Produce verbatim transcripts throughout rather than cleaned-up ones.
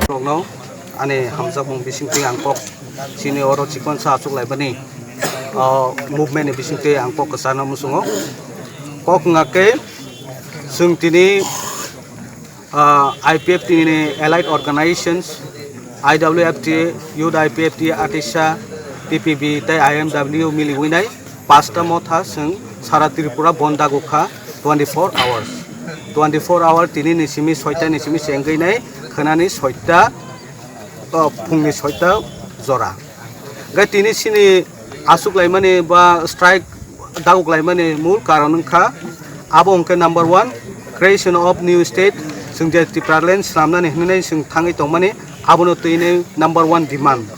Rokno ani hamjakmung bisingtwi ang kok chini oro chikonsa achuk laimani, o movement ni bisingtwi ang kok kwchangno muchungo. Kok wngkha khe chwng tini, ah, I P F T ni allied organizations, I W F T, Youth I P F T, ATISA, T P B tei I M W miliwi nai pasta motha chwng sara Tripura bonda gukha twenty-four hours. Twenty-four hour tini ni simi soita ni simi chengwi nai khwnani soita, o, phungni soita jora. Hwnkhe tini chini achuk laimani ba strike daguk laimani mul karon wngkha, abo hwnkhe number one, creation of new state, chwng je Tipraland swnamnani hwnwi chwng thangwi tongmani, abono twini number one demand.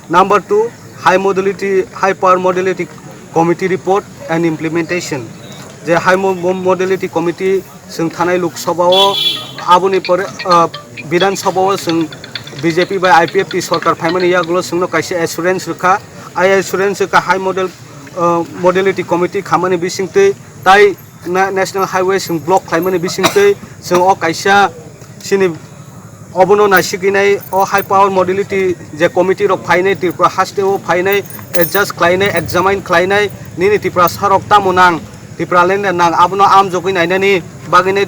Number two, high modality, high power modality committee report and implementation. Je high mo-, mo-, modality committee chwng thanai Lok Sabha o, aboni pore, ah, Bidhan Sabha o chwng B J P bai I P F T sorkar phaimani yagulo chwngno kaisa assurance rwkha. Ai assurance rwkha high model, ah, modality committee khamani bisingtwi tai na-, national highway chwng block khlaimani bisingtwi chwng o kaisa chini obono naisigwinai o high power modality je committee rok phainai Tripura haste o phainai adjust khlainai examine khlainai nini Tiprasa rok tamo nang Tipraland nang abono amjogwi nainani bagwinai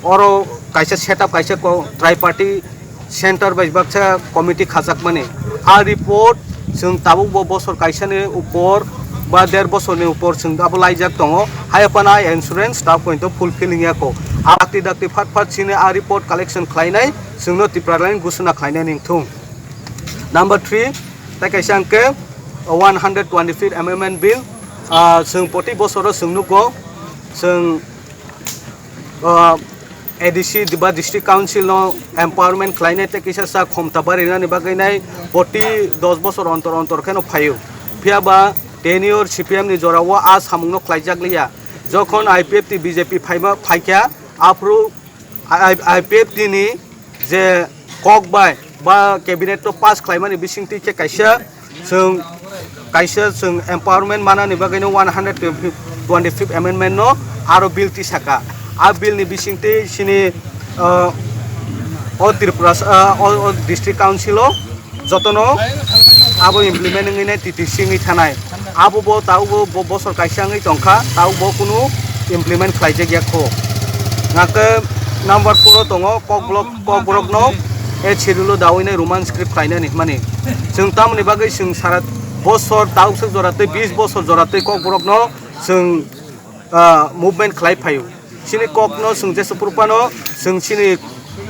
oro kaisa setup kaisa ko-, triparty center bai baksa committee khajakmani. A report chwng tabuk bo bosor kaisani upor ba der bosorni upor chwng abo laijak tongo. Haiphano a insurance tabuk pointo fulfill wngya kho. Dakti dakti phat phat chini a report collection khlainai chwngno Tipraland gusuna khlainai ningthung. Number three, tei kaisa hwnkhe one hundred twenty-fifth amendment bill, ah, chwng poti bosoro chwng nugo, chwng, ah, A D C ba District Council no empowerment khlainai tei kisa sa khomta barinani bagwi nai poti dos bosor ontor ontor kheno phaio. Phiya ba tenure C P M ni jora o a samung no khlaijak liya. Jokhon I P F T B J P phaima phaikha aphuru I-, I P F T ni je kok bai ba cabinet no pass khlaimani bisingtwi khe kaisa chwng, kaisa chwng empowerment manani bagwi no one hundred twenty-fifth amendment no aro bill tisaka. A bill ni bisingtwi chini, ah, o Tripura, ah, o, o district council o jotono abo implement wngwi nai T T C wngwi thanai. Abo bo tabuk bo, bo bosor kaisa wngwi tongkha, tabuk bo kunu implement khlaijak ya kho. Hwnkhe number four o tongo Kokborok, Kokborok no eighth schedule o dawi nai Roman script khlainani hwnmani. Chwng tamoni bagwi chwng sara bosor tabuk swk jora tei bis bosor jora tei Kokborok no chwng, ah, movement khlai phaio. Chini kokno chwng jesa phuru phano chwng chini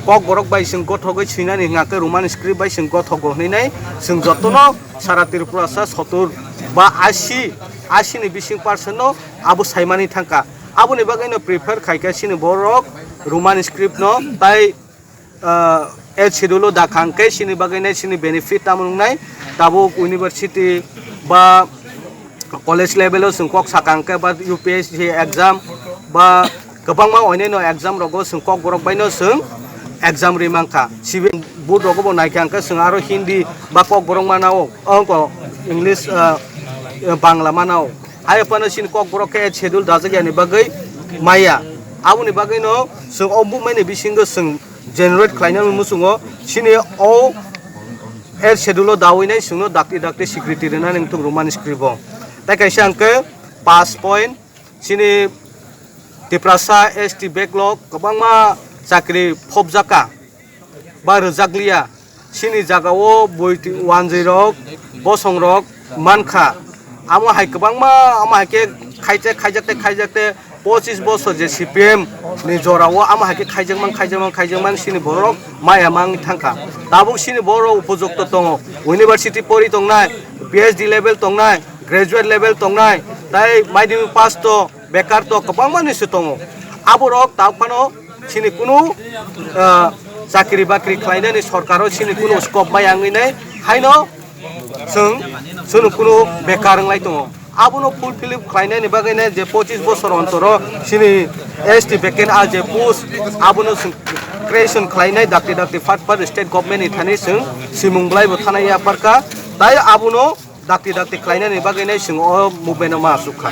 Kokborok bai chwng gothogwi swinani hwnkha khe Roman script bai chwng gothogo hwnwi nai chwng jotono sara Tripurasa sotur ba asi, asi ni bising percent no abo saimani thangkha. Aboni bagwi no prefer khaikha chini borok Roman script no tai ah, eighth schedule o dakha hwnkhe chini bagwi nai chini benefit tamo wngnai, tabuk university ba college level o chwng kok sakha hwnkhe ba U P S C exam ba kwbangma onyaino exam rogo chwng kokborok baino chwng exam ri mankha. Sibe board rogo bo naikha hwnkhe chwng aro Hindi ba kokborok manao, ongko English, ah, Bangla manao. Hai phano chini kokborok khe eighth schedule dajak yani bagwi maya. Aboni bagwino chwng o movement ni bisingo chwng generate khlainani muchungo chini o eighth schedule o dawi nai chwngno dakti dakti security rwnani wngthok romani script o. Tai kaisa hwnkhe pass point chini Tiprasa S T backlog kwbangma chakri phobjaka ba rwjakliya. Chini jagao bui wanjwi rok, bosong rok mankha. Amo hai kwbangma, amo hai khe khaijak, khaijak tei khaijak tei pochis bosor je C P M ni jorao amo hai khe khaijakman, khaijakman, khaijakman chini borok maya mang thangkha. Tabuk chini borok upojukto tongo, university pori tongnai, P H D level tongnai, graduate level tongnai, tai madhyamik pass to, bekar to kwbangma ni se tongo. Aborok tabuk phano chini kunu, ah, chakri bakri khlainani sorkaro chini kunu scope maya wngwi nai, haino chwng, chwng kunu bekar wnglai tongo. Abono fulfill khlainani bagwi nai je pochis bosor ontoro chini S T vacant a je post abono chwng creation khlainai dakti dakti phat phat state government ni thani chwng simung belai bo thanai ya parka. Tai abono dakti dakti khlainani bagwi nai chwng o movement no ma asuk kha.